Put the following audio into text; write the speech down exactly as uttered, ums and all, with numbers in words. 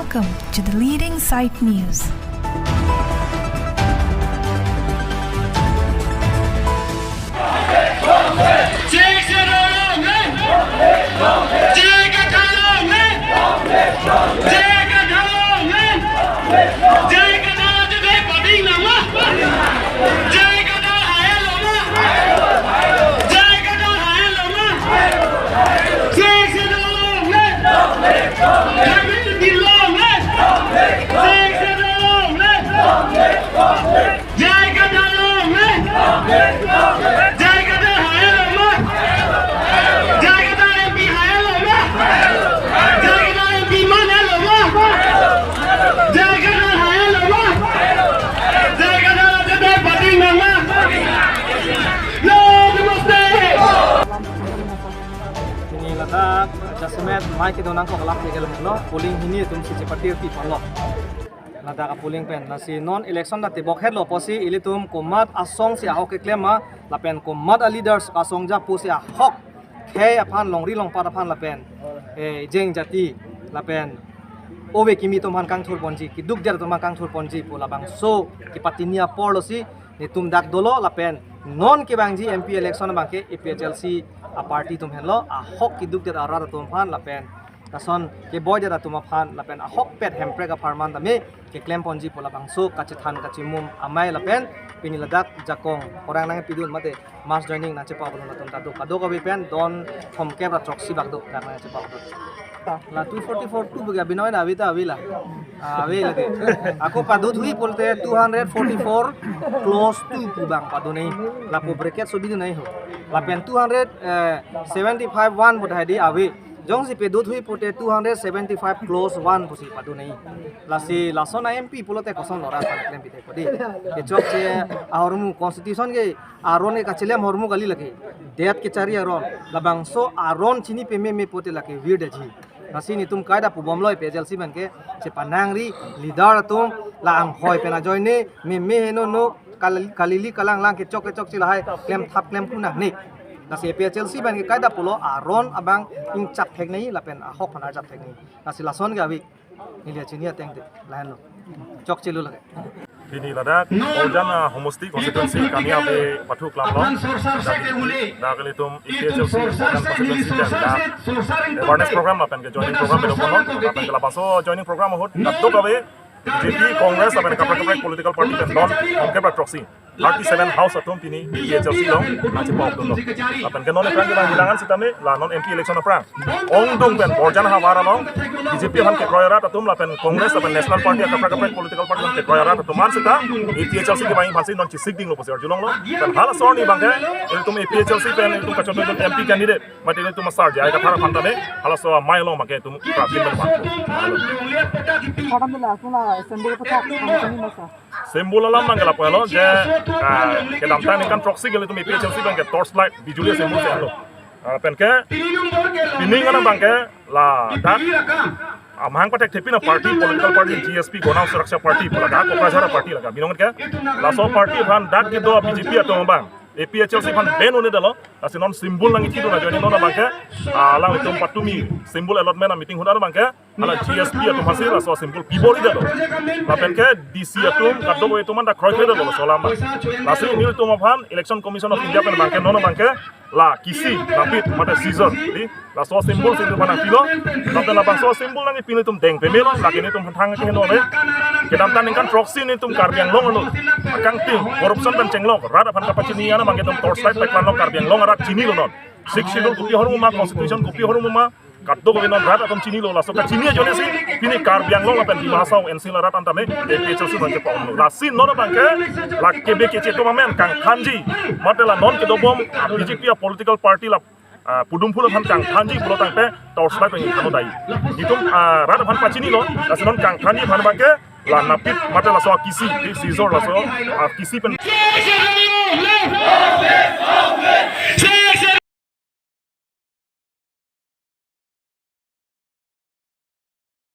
Welcome to the leading site news. Pini ladak jasemet mai kedo nangkok lak ke lo, polling hini atum si chepatir pi ponlo. Ladak a polling pen, lasi non election ta tebok hetlo pusi ilitum komat asong si ahok keklem ma, lapen komat a leaders asong ja pusi ahok khei aphan, longri longpat aphan lapen, eh, jeng jati lapen ove kimi atum aphan kangthur ponji, keduk jar atum aphan kangthur ponji pu labangso kepatini apor lo si netum dak dolo. Lapen non kevangji M P election abangke A P H L C a party atum henlo, ahok keduk jar arat atum aphan lapen lason keboi jar atum aphan lapen ahokpet Hemprek apharman tame keklem ponji pu labangso kachethan kachimum amei lapen pini ladak jakong orang nangpidun mate mass joining nangchepabulun atum ta do, kadokave pen don thomkep ra throksi bak do dak nangchepabulun. La two forty-four two bagi abinoi na ave ta ave la. Ah, ave lagi. Ako padothui pulote two hundred forty-four clause two pu abang padonei. Lapu bracket so bidun nangho. Lapen two hundred seventy-five one pu tahai di ave. Jongsi padothui pulote two hundred seventy-five clause one pusi padonei. Lasi lason a M P pulote kosonlo rat pan klem pite kodi. Kechokche ahormu constitution ke aron ke kachelem ahormu kali lake. Det kechari aron. Labangso aron chini pememe pulote lake virdetji. Lasi netum kaida pubomlo A P H L C abangke chepanangri leader atum la anghoi pen ajoine meme heno no kal-, kalili kalanglang kechok kechokche lahai klemthap klemkun nangne. Lasi A P H L C abangke kaida pulo aron abang ingchap theknei lapen ahok aphan arjap theknei. Lasi lason ke ave. Neli chini ateng te lahenlo. Chokchelo lake. Pini ladak Borjan, ah, homosti constituency kami ave pathu klamlo. Dak ilitum A P H L C Borjan constituency pen dak awareness program lapen ke joining program bedo kono. Lapen ke labangso joining program ahut kadokave B J P, Congress lapen kaprek kaprek political party pen don thomkep ra throksi, thirty-seven house atum pini A P H L C along nangchepabulun lo. Lapen ke non aphrang ke bang bilangan sitame la non M P election aphrang ongdung pen Borjan havar along B J P aphan kekroi arat atum lapen Congress lapen National Party kaprek kaprek political party aphan kekroi arat atum an sita A P H L C kevang aphansi non chesik dinglo pusi arjulonglo. Lapen halaso arni abangke ilitum A P H L C pen ilitum kachotoi M P candidate mate ilitum asar J I Kathar aphan tame halaso amei along abangke itum prapjin pen pan. Madam de la, kuna assembly pathak, kami masa. Symbol alam abangke lapu lo je, ah, kedamtang ningkan throksi ke ilitum A P H L C abangke torch light, bijuli symbol si alo. Ah, penke pining ana abangke ladak amahang pathekthepi na party, political party, G S P, Gana Suraksha Party, laga Kokrajhar party laga. Binong ke laso party aphan dak kedo B J P atum abang A P H L C aphan ban un-edetlo. Lasi non symbol nangkethidun ajoine non abangke, ah, alangtum patumi symbol allotment a meeting ahut abangke hala G S P atum aphansi laso symbol pibor-idetlo. Lapen ke D C atum kadokave atum anta kroikredetlo laso alam. Lasi nelitum aphan Election Commission of India pen abangke non abangke la kisi, napit mate scissor, di laso symbol si itum aphan nangpilo. Lapen labangso symbol nangpi nelitum deng pemelo, lake nelitum hangthang keheno le. Kedamtang ningkan throksi nelitum Karbi Anglong arlo akangting corruption pen chenglok rat aphan kapachini ana abangke itum torch light peklanlo, Karbi Anglong arat chinilo non. Sixth Schedule kopi ahormu ma, Constitution kopi ahormu ma, kadokave non rat atum chinilo, laso kachini ajoine si pini Karbi Anglong lapen Dima Hasao N C Hills arat anta me A P H L C abangke paunlo. Lasi non abangke la kebe keche atum amen kangthanji, mate la non kedobom B J P a political party la, ah, pudum phulo aphan kangthanji pulo tangte torch light pen kangthan dai. Itum, ah, rat aphan pachinilo, lasi non kangthanji aphan abangke la napit mate laso kisi, di scissor laso, ah, kisi pen.